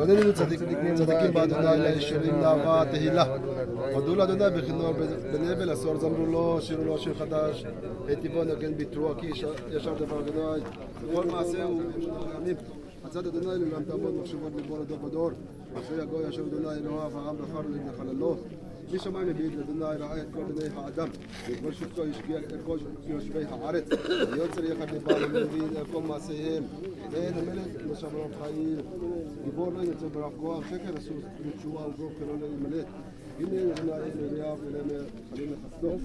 רוננו צדיקים באדוני לישרים נאווה תהילה. הודו לאדוני בכינור בנבל עשור זמרו לו שירו לו שיר חדש היטיבו נגן בתרועה כי ישר דבר אדוני בכל מעשהו ימים. עצת אדוני לעולם תעמוד מחשבות ליבו לדור ודור. אשרי הגוי אשר אדוני אלוהיו העם בחר לנחללו. משמיים הביט לאדוני ראה את כל בני האדם וכל שבטו השקיע את כל יושבי הארץ. ויוצר יחד לבם ומבין אל כל מעשיהם. ואין המלך נשב רב חיל גיבור לא ינצל ברב כוח שקר עשו לתשועה וברוך כלא להימלט. הנה אדוני אלוהיו אלה לחסדו.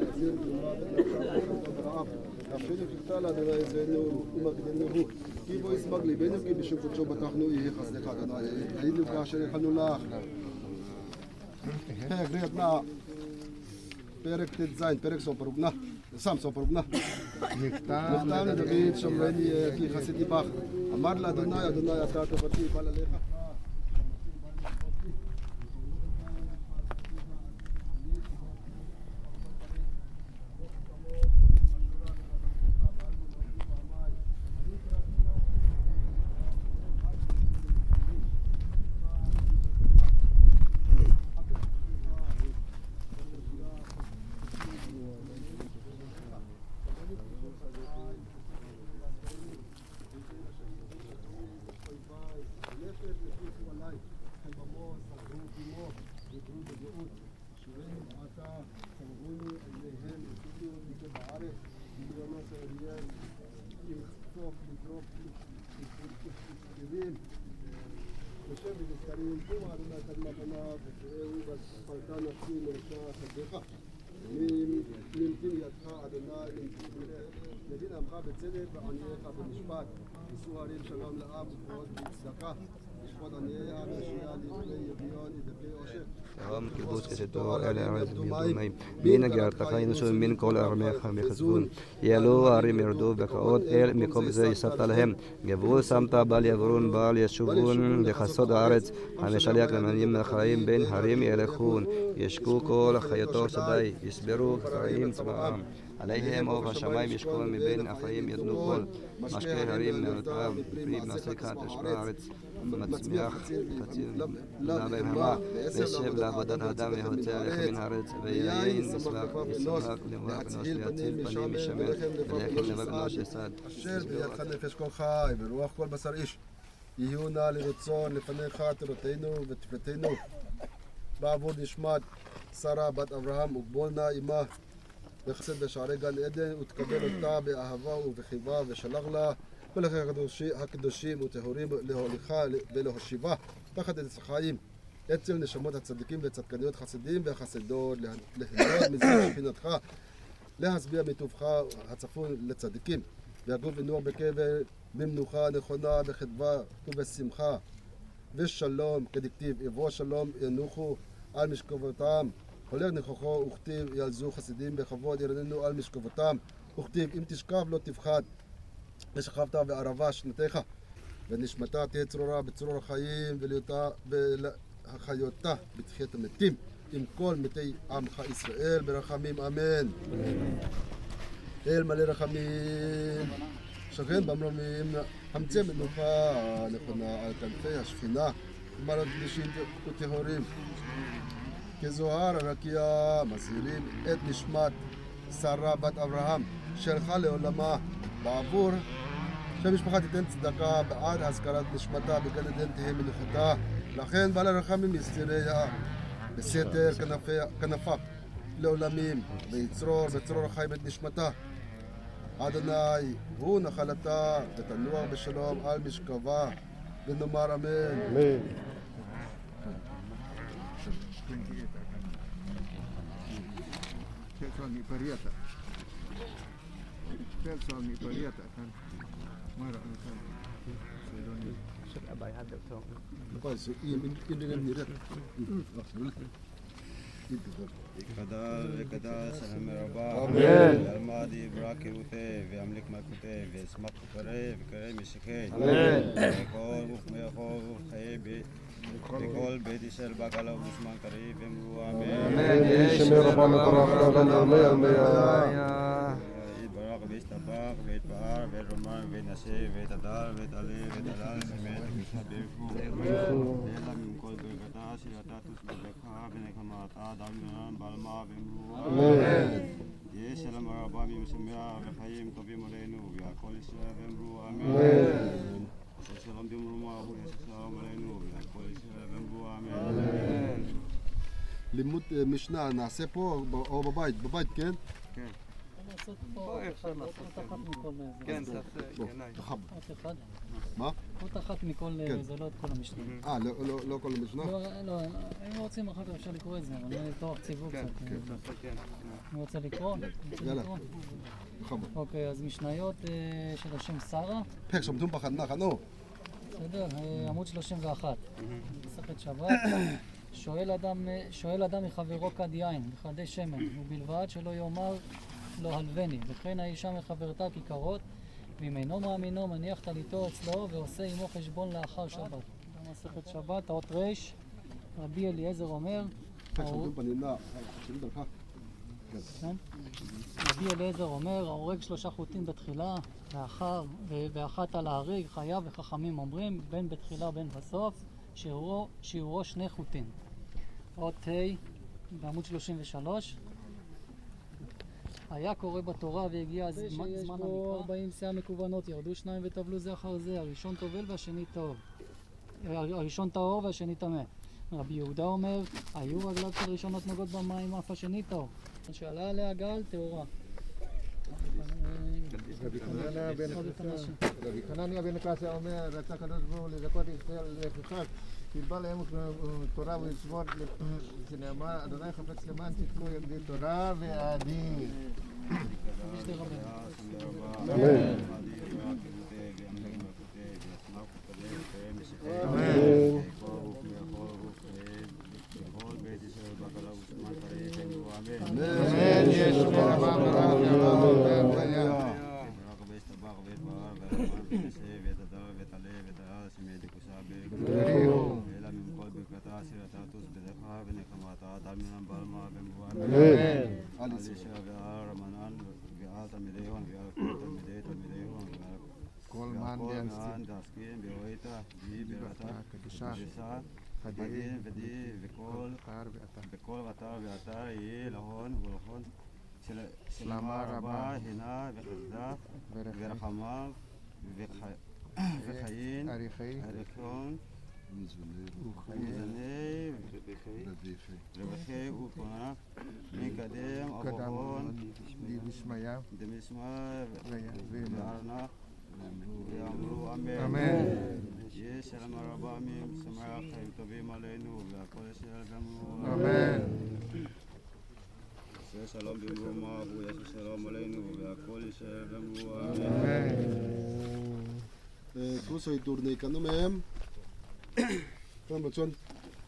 יחזיר למוות נפשם וחסדו ברעב. נפשנו חיכתה לאדוני עזרנו ומגדלנו הוא. כי בו ישמח ליבנו כי בשם קודשו בטחנו יהי חסדך אדוני. היינו כאשר יכלנו לך. Pek riat na פרק ט"ז, פרק 25 סם 25 מכתם מכתם לדוד שומרני כי חסיתי בך. אמר לאדוני אדוני אתה טובתי בל עליך. נבין עמך בצדק וענייך במשפט. יישאו הרים שלום לעם ופרוט בצדקה. ישפוט עניי העם יושיע לפני אביון ידכא עושר. תהום קיבוץ כסתו אל ארץ בידו מים. מן הגרתך ינוסו מן כל ארמך מחזבון. יעלו ההרים ירדו בקעות אל מקום זה יסדת להם. גבול שמת בל יעברון בל ישובון לכסות הארץ. המשלח למענים לחיים בין הרים ילכון. ישקו כל חיותו שדי. יסברו זרעים צמאם. עליהם אור השמיים ישכון מבין אפרים יתנו קול. משקה הרים מעלותיו פרי מעשיך תשמע הארץ. מצמיח חציר לבהמה וישב לעבודת האדם והוצא לחם מן הארץ ויין ישמח ישמח למרוח אנוש ויציל פנים ישמר ולחם לבב אנוש יסד. אשר בידך נפש כל חי ורוח כל בשר איש. יהיו נא לרצון לפניך תורתנו ותפלתנו. בעבור נשמת שרה בת אברהם וגבול נא עמה בחסד בשערי גן עדן ותקבל אותה באהבה ובחיבה ושלח לה מלאכי הקדושים וטהורים להוליכה ולהושיבה תחת עץ החיים אצל נשמות הצדיקים והצדקניות חסדים והחסדות ליהנות מזיו שכינתך להשביע מטובך הצפון לצדיקים ויגור ינוח בקבר במנוחה נכונה בחדווה ובשמחה ושלום כדכתיב יבוא שלום ינוחו על משכבותם הולך נכוחו וכתיב ילזו חסידים בכבוד ירננו על משכבותם וכתיב אם תשכב לא תפחד ושכבת בערבה שנתך ונשמתה תהיה צרורה בצרור החיים ולהחיותה בתחיית המתים עם כל מתי עמך ישראל ברחמים אמן. אל מלא רחמים שכן במרומים המצא מנוחה נכונה על כנפי השכינה ומעלות קדושים וטהורים כזוהר הרקיע מזהירים את נשמת שרה בת אברהם שלחה לעולמה בעבור שהמשפחה תיתן צדקה בעד הזכרת נשמתה בגן עדן תהא מנוחתה. לכן בעל הרחמים יסתיריה בסתר כנפיו לעולמים ויצרור בצרור החיים את נשמתה. אדוני הוא נחלתה ותנוח בשלום על משכבה ונאמר אמן. אמן. גדל וגדל סלם רבה. אמן. אלמד יברא כרותי וימליק מלכותי וישמח וקרא וקרא משיחי. אמן. וכל גוף מיכול וחיי וכל בית ישראל בקלה ובזמן קריב ואמרו אמן. אמן. יהי שמי רבה מברך לעולם לעולמי עלמיה. יתברך וישתבח ויתפאר ויתרומם ויתנשא ויתהדר ויתעלה ויתהלל שמת וקדושה ברכו אלא ממכל ברכתה שירתה תושבתך ונחמתה דמיונן בעלמא ואמרו אמן. יהי שלום רבה משמח וחיים טובים עלינו ועל כל ישראל ואמרו אמן. שלום במרומיו ויעשה שלום עלינו ועל כל ישראל ואמרו אמן. לימוד משנה נעשה פה או בבית? בבית, כן? כן. לעשות פה אות אחת מכל זה. כן, תעשה, בוא, ינאי. בכבוד. אות אחד. מה? אות אחת מכל כן. זה לא את כל המשנה. אה, לא, לא, לא כל המשנה? לא, לא, אם רוצים אחר כך אפשר לקרוא את זה, אבל זה טורח ציבור כן, קצת. כן, תעשה, כן. אני רוצה לקרוא? רוצה יאללה. לקרוא? בכבוד. אוקיי, אז משניות של השם שרה, Phek 31 na khan aw. בסדר? עמוד 31. מסכת שבת. שואל אדם, שואל אדם מחברו כד יין וכדי שמן, ובלבד שלא יאמר לו הלווני, וכן האישה מחברתה כיכרות, ואם אינו מאמינו מניח טליתו אצלו ועושה עמו חשבון לאחר שבת. מסכת שבת, האות ר', רבי אליעזר אומר, Phek 32 na sim dal kha. כן? רבי אליעזר אומר, ההורג שלושה חוטים בתחילה, ואחר, ואחת על ההריג, חייב וחכמים אומרים, בין בתחילה בין בסוף, שיעורו, שיעורו שני חוטים. אות ה' בעמוד 33. היה קורא בתורה והגיע זמן זמן המקרא. 40 סאה מקוונות, ירדו שניים וטבלו זה אחר זה, הראשון טובל והשני טהור. הראשון טהור והשני טמא. רבי יהודה אומר, היו רגליו של ראשונות נוגעות במים, אף השני טהור. שעלה עליה גל, טהורה. רבי חנניה בן רבי חנניה בן עקשיא אומר, רצה הקדוש ברוך הוא לזכות ישראל לפיכך, ציווה להם תורה ומצוות, שנאמר, אדוני חפץ למען צדקו יגדיל תורה ויאדיר. אמן. אמן, יש רבה ברב ירבה והיה. כל מאן דעסקין באורייתא די ברתא קדישה כדין ודי וכל אתר ואתר. בכל אתר ואתר יהיה להון ולכון שלמה שלמה רבה רבה הנה וחסדה ורחמה וחיים אריכי אריכון וחיי ומזני רווחי ופונה מקדם קדם אבוהון דמשמיא דמשמע ואמר. וארנה ואמרו אמן. אמן. יהיה שלום רבה עמים, שמח חיים טובים עלינו והכל ישראל ואמרו אמן. עשה שלום במרומיו ויעשה שלום עלינו והכל ישראל ואמרו אמן. אמן. Thu sawi tur nei kan awm em? Chuan maw chuan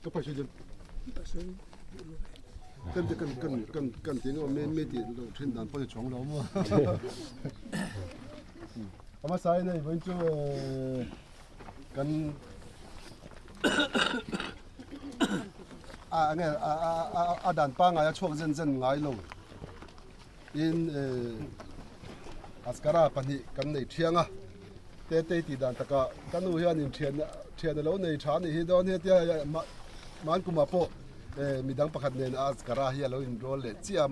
ka pai sawi dawn. Tlem te kan kan kan kan tih engemaw me me tih loh then dan pawh ni chuang lo maw. A hmasa in hei vawiin chu kan a enge a a a a dan pangai a chhuak zen zen ngai lo in Askara pahnih kan nei thiang a, Tetei tih dan takah ka nu hian in thian thian a lo nei tha a nih hi dawn hi tia man kumah pawh midang pakhat nen a Askara hi a lo inrawl leh chiah a,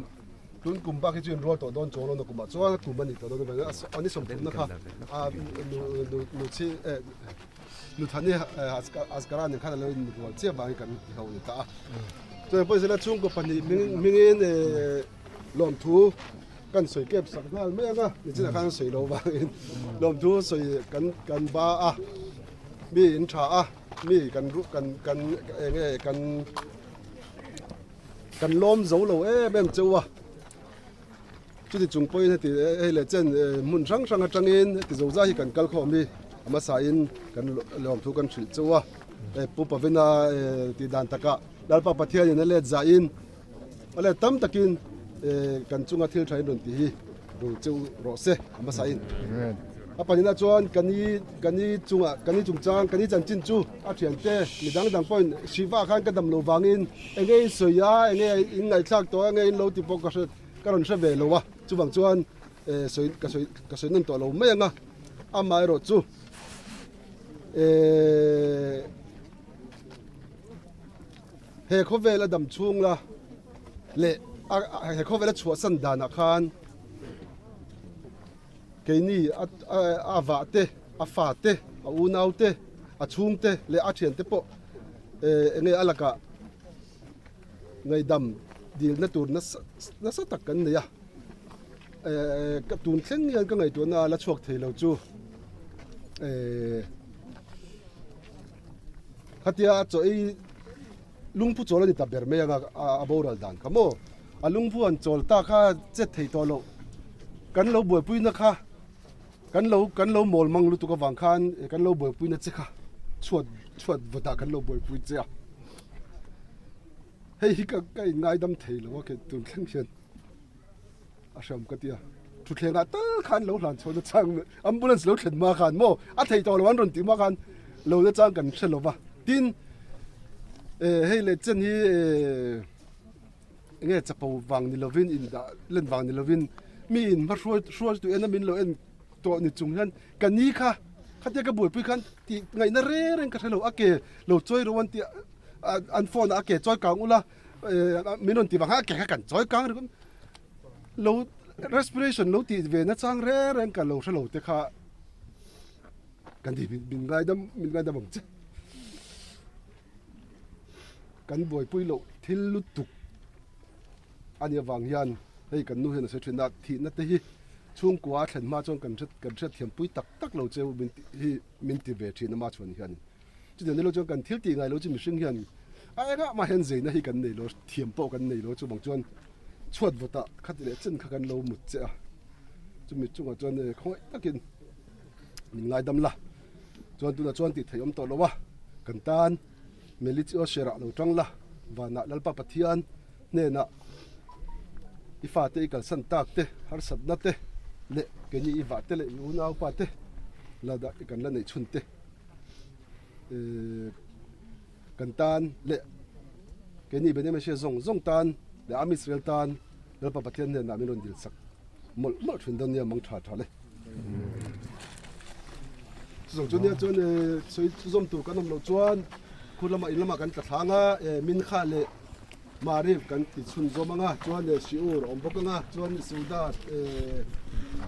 tun kum bak hi chu inrawl tawh dawn chuang lo na kumah chuan kum a ni tawh dawn avangin a ni sawmthumna kha a nu nu nu chhi eh nu thani Askara nen khan a lo inrual chiah vangin kan ti ho ni ta a. Chuan pawh zela chhungkaw pahnih hmingin lawmthu kan sawi kep sak nghal mai ang a, nichinah khan sawi lo vangin lawmthu sawi kan kan ba a, mi in tha a, mi kan ru kan kan eng nge kan kan lawm zo lo em em cheu a, chuti chung pawhin heti hei leh chen hmun hrang hrang atangin heti zo zai hi kan kal khawm hi a hmasain kan lawmthu kan hrilh cheu a, Pu Pavina tih dan takah Lalpa Pathianin a let zahin a let tam takin kan chunga thil tha in rawn tih hi rul cheu rawh se a hmasa in. A pahnihna chuan ka ni ka ni chungah ka ni chungchang ka ni chanchin chu a thiante mi dang dang pawhin Shiva khan ka dam lo vangin enge in sawi a enge in ngaihthlak tawh a enge in lo ti pawh ka hre ka rawn hre ve lo a chuvang chuan sawi ka sawi ka sawi nawn tawh lo mai ang a amaherawh chu ehh he khawvel a dam chhung la leh a he khawvel a chhuahsan danah khan keini a a vah te a fa te a unau te a chhung te leh a thian te pawh ehh eng nge a lakah ngaihdam dilna tur nasa nasa tak kan nei a ehh ka tun thleng hian ka ngaihtuahna a la chhuak thei lo chu ehh khatia chaw ei lungphu chawl a ni ta ber mai anga a boral dan kha maw a lungphu an chawl ta kha chet thei tawh loh kan lo buaipuina kha kan lo kan lo mawl mang lutuk avang khan kan lo buaipuina che kha chhuat chhuat vawtah kan lo buaipui che a hei hi ka ka inngaidam thei lo a kei tun thleng hian a hram ka tia thutthleng ah tal khan lo hlan chhuahna chang ambulance lo thlen hma khan maw a thei tawh lo an rawn tih hma khan lo na chang kan hre lo va tin eh hei leh chen hi eh enge chapo vang ni lovin in dah len vang ni lovin mi in hma hruai hruai tu en a min lo en tawh ni chung hian ka ni kha khatia ka buaipui khan tih ngaihna reng reng ka hre lo a ke lo chawi ro an tih an phone ah a ke chawi kang ula eh min rawn tih vang khan a ke kha kan chawi kang ringawt lo respiration lo tih ve na chang reng reng ka lo hre lo te kha kan ti min ngaidam min ngaidam ang che. Kan buaipui loh thil lutuk a nih avang hian hei kan nu hian a sawi thin a, thihna te hi chhungkua a thlen hma chuan kan hre kan hriatthiampui tak tak lo cheu min tih hi min ti ve thin a ma chhuan hianin. Chutiang nilo chuan kan thil tih ngai lo chu mihring hian a engah mah hian zeina hi kan nei lo, thiam pawh kan nei lo chuvang chuan chhuat vawtah khati leh chen kha kan lo mut che a, chumi chungah chuan khawngaih takin min ngaidam la. Chuan tunah chuan tih theih awm tawh lo a, kan tan Melichi aw Sherah lo tang la, vanah Lalpa Pathian hnenah i fate i kalsan tak te, harsatna te leh keini i vah te leh i unaupa te la dah kan la neih chhun te kan tan leh keini Benjamin zawng zawng tan leh Am Israel tan Lalpa Pathian hnenah min rawn dilsak mawlh mawlh thin dawn nia mang tha tha le. Chuzawng chu nia chuan sawi zawm tur kan awm loh chuan khu lamah in lamah kan tla thlang a Mincha leh Mariv kan ti chhun zawm ang a chuan Shiur a awm bawk ang a chuan Suda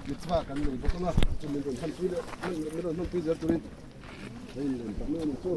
Mitzvah kan nei bawk ang a chu min rawn hmanpui leh min rawn hmanpui zel turin a inlem tak mai a ni chu.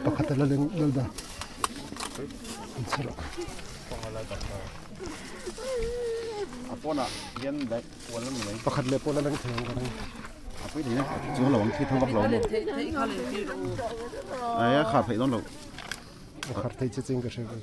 Pakhat a la leng lal da an chhe rawh. Pakhat leh pawh la leng thei ang ka ring. A khar thei che ching ka hre ve.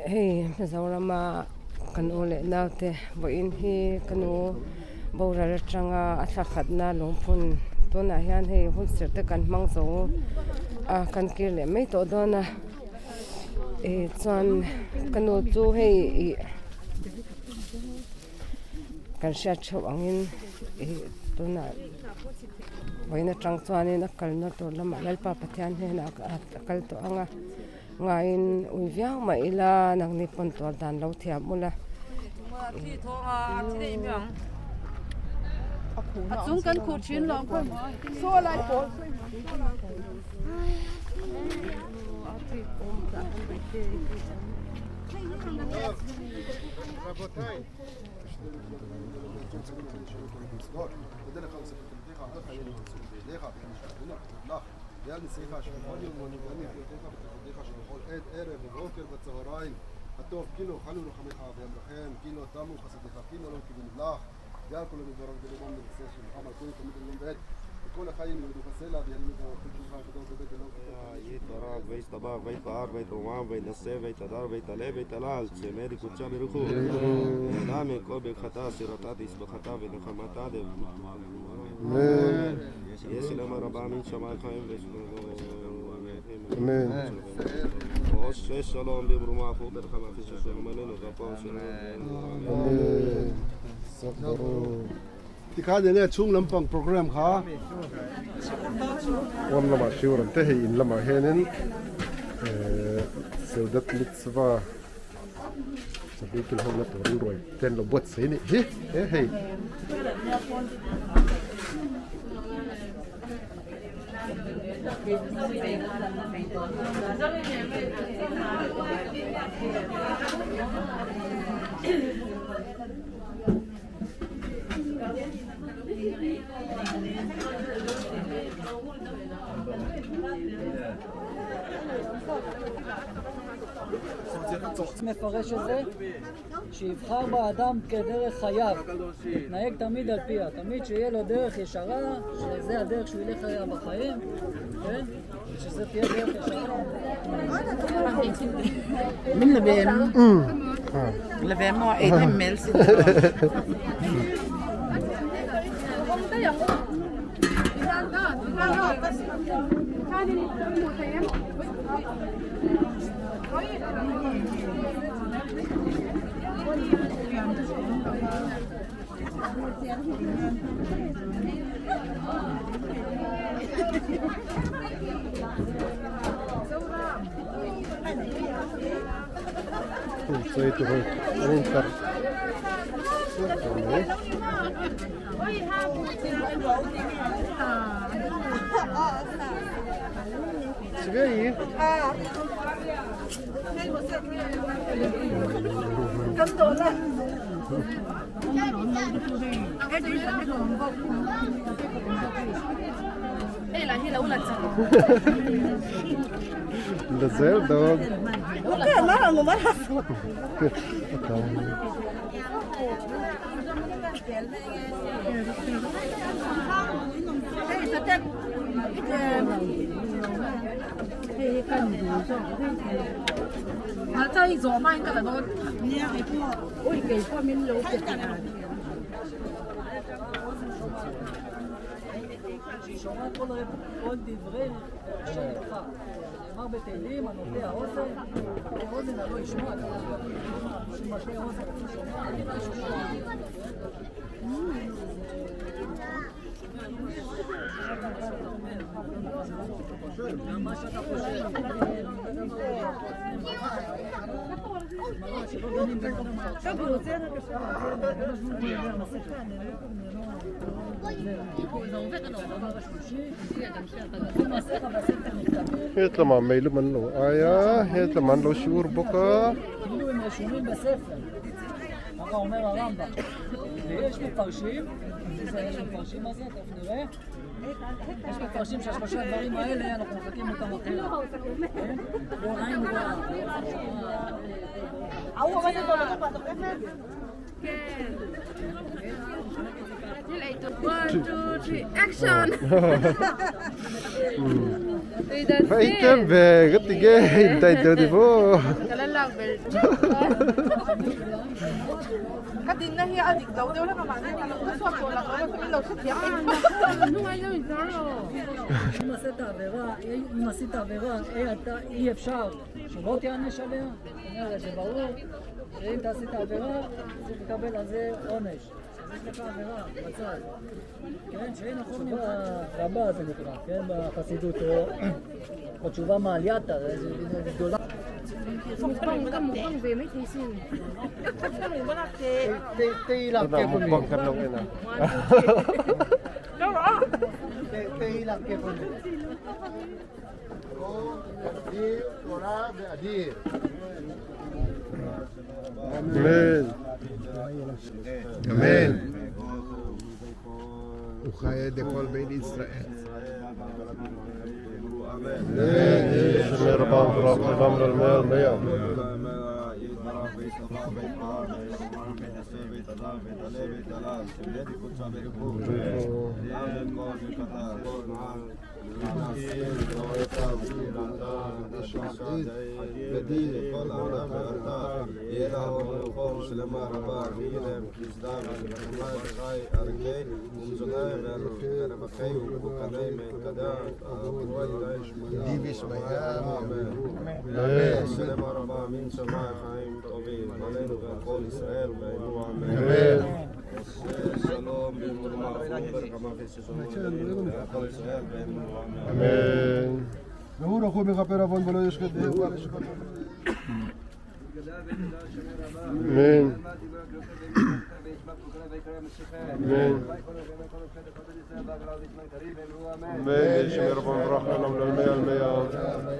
Hei Mizorama kan u leh naute vawiin hi ka nu boral atanga a thla khatna lungphun tunah hian hei hun serh te kan hmang zo a kan kir leh mai tawh dawn a ih chuan ka nu chu hei ih kan hriat theuh angin ih tunah vawiin atang chuanin a kalna tur lamah Lalpa Pathian hnenah a kal tawh ang a. Ngaiin ui viau mah ila nangni pawn tuar dan lo thiam ula. יתברך וישתבח ויתפאר ויתרומם ויתנשא ויתהדר ויתעלה ויתהלל צמא דקודשא בריך הוא ידע מכל ברכתה סירתה תשבחתה ונחמתה אמן. יהיה שלום הרבה מן שמיים חיים אמן. עושה שלום במרומיו וברחמיו שלום עלינו ופה שלום Amen. Sak ברוך. Tikhan enge chhung lampang program kha. Pawn lamah shiur an te hei in lamah hianin eh Seudat Mitzvah chawhmeh kil ho na turin ruai te an lo buatsaih a nih hi he hei. מפרש את זה שיבחר באדם כדרך חייו, יתנהג תמיד על פיה, תמיד שיהיה לו דרך ישרה, שזה הדרך שהוא ילך עליה בחיים, כן? שזה תהיה דרך ישרה. Min lad være med. Lad være med at æde mælse. Sawi tur hi an intar chiah tawh mai. La zel dawn. שומע כל דברי השם איתך. נאמר בתהילים, הנוטה האוזן, מטה אוזן הלא ישמע, מטה אוזן, שומע, גם מה שאתה חושב. בגמרא שלא דנים בן אדם Hetlama meilum an lo ai a hetlama an lo siur bawk a. כאילו הם רשומים בספר. ככה אומר הרמב"ם. ויש מפרשים, יש מפרשים על זה, תכף נראה. יש מפרשים שהשלושה דברים האלה, אנחנו מחכים אותם אחרת. כן? לא עין רואה. One, two, three, action! Vai tem ve ka ti ge in dai deuh ni maw. Ka la lak bel Ka din na hi a dik lo deuh hlek a mahni ka lo ka chhuak tawh lo ka min lo hre thiam em. אם עשית עבירה, אם עשית עבירה, אי אפשר שלא תיענש עליה, זאת אומרת שברור שאם תעשית עבירה, צריך לקבל על זה עונש. אז יש לך עבירה בצד. כן, שאין נכון תשובה רבה זה נקרא, כן, בחסידות, או תשובה מעלייתא, זה גדולה. Mukbang ka mukbang ve mai thei sin. Tunah mukbang kan lo en a. Amen. Amen. וחיי דכל בית ישראל. Amen. רבם ורב רבם לעולמי Amen. Amen. והוא רחום יכפר עוון ולא ישחט Amen. Amen. Amen. ישמר רבם וברח לעולם לעולמי עולמי.